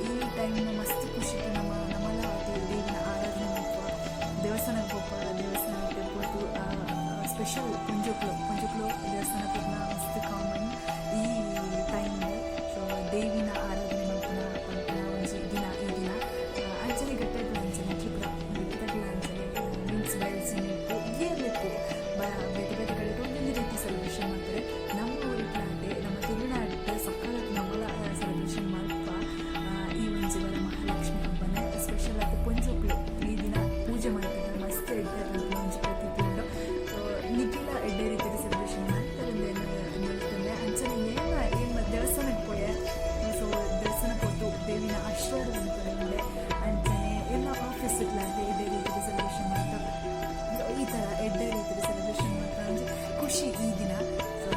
ಈ ಟೈಮ್ ಮಸ್ತ್ ಖುಷಿಟ್ ನಮ ನಮಲ ದೇವಿನ ಆರಾಧನೆ ಮಲ್ಪ, ದೇವಸ್ಥಾನಕ್ಕೆ ಪೋಪ. ದೇವಸ್ಥಾನಕ್ಕೆ ಪೋತು, ಸ್ಪೆಷಲ್ ಪೊಂಜೋಕ್ಲು ಪೊಂಜೋಕ್ಲು ದೇವಸ್ಥಾನ ಪೋಪುನ ಮಸ್ತ್ ಕಾಮನ್ ಈ ಟೈಮ್. ಸೊ ದೇವಿನ ಆರಾಧನೆ ಮಲ್ಪುನ ಪನ್ಪುನ ಒಂಜಿ ದಿನ ಈ ದಿನ. ಅಂಚನೆ ಘಟ್ಟದ ಅಂಚನೆ ತ್ರಿಪುರ ಘಟ್ಟದ ಅಂಚನೆ ಮೀನ್ಸ್ ಬಯಲ್ಸೀಮೆ ಏರ್ಲಿಪ್ಪು ಬೇತೆ ಬೇತೆ ಕಡೆ ಒಂದೊಂದು ರೀತಿ ಸೆಲೆಬ್ರೇಷನ್ ಮಾಡ್ತಾರೆ. ನಮ್ಮ ಊರಿಗೆ ನಮ್ಮ ತುಳುನಾಡು ಸಕ್ಕತ್ ನಮ್ಮಲ ಸೆಲೆಬ್ರೇಷನ್ ಮಲ್ಪ ಈ ಒಂಜಿ ವರಮಹಾಲಕ್ಷ್ಮಿ ಹಬ್ಬನ. ಸ್ಪೆಷಲ್ ಆಗಿ ಪೊಂಜೋಕ್ಲು ಈ ದಿನ ಪೂಜೆ ಮಾಡ್ತಾರೆ, ಮಸ್ತ್ ಎಡ್ಡೆ ಪನ್ಪಿನ ಒಂಜಿ ಪ್ರತೀತಿ ಉಂಡು. ಸೊ ನಿಖಿಲ ಎಡ್ಡೆ ರೀತಿಯ ಸೆಲೆಬ್ರೇಷನ್ ಮಾಡ್ತಾರೆ ಹೇಳ್ತೇನೆ. ಅಂಚನೆ ಏನ ಏನ್ ದೇವಸ್ಥಾನಕ್ಕೆ ಪೋಯೆ. ಸೊ ದೇವಸ್ಥಾನ ಪೋತು ದೇವಿನ ಆಶೀರ್ವಾದವನ್ನು ಪಡೆಯುಂಡೆ. ಅಂಚನೆ ಎಲ್ಲ ಆಫೀಸ್ ಇದೇ ರೀತಿಯ ಸೆಲೆಬ್ರೇಷನ್ ಮಾಡ್ತಾರೆ. ಸೊ ಈ ಥರ ಎಡ್ಡೆ ರೀತಿಯ ಸೆಲೆಬ್ರೇಷನ್ ಮಾಡ್ತಾರೆ, ಒಂಜಿ ಖುಷಿ ಈ ದಿನ. ಸೊ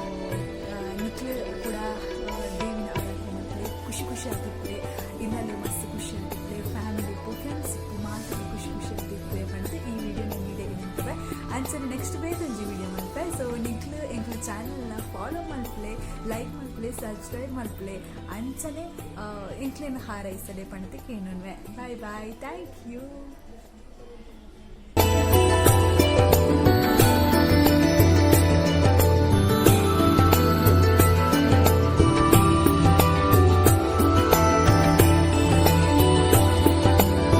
ನಿಕ್ಲು ಕೂಡ ದೇವಿನ ಆರಾಧನೆ ಮಾಡ್ತಾರೆ, ಖುಷಿ ಖುಷಿ ಆಗಿರ್ತಾರೆ, ಇನ್ನಲ್ಲಿ ಮಸ್ತ್ ಖುಷಿ ಆಗಿರ್ತಾರೆ. ಫ್ಯಾಮಿಲಿ ಇಪ್ಪು, ಫ್ರೆಂಡ್ಸ್ ಇಪ್ಪು, ಮಾತ್ರ ಖುಷಿ ಖುಷಿ ಆಗಿರ್ತಾರೆ ಪಂಡ್ದ್ ಈ ವಿಡಿಯೋ ನಿಮಗೆ ನಿಂತವೆ. ಅಂಚನೆ ನೆಕ್ಸ್ಟ್ ಬೇತೊಂಜಿ ವಿಡಿಯೋ ಮಲ್ಪೆ. ಸೊ ನಿಕ್ಲು ಎಂಕ್ಲ ಚಾನಲ್ನ ಫಾಲೋ ಮಲ್ಪಲೆ, ಲೈಕ್ ಮಲ್ಪಲೆ, ಸಬ್ಸ್ಕ್ರೈಬ್ ಮಲ್ಪಲೆ. ಅಂಚನೆ ಎಂಕ್ಲೆನ ಹಾರೈಸಲೆ ಪಂಡ್ದ್ ಕೇಣುನ್ವೆ. Bye bye, thank you.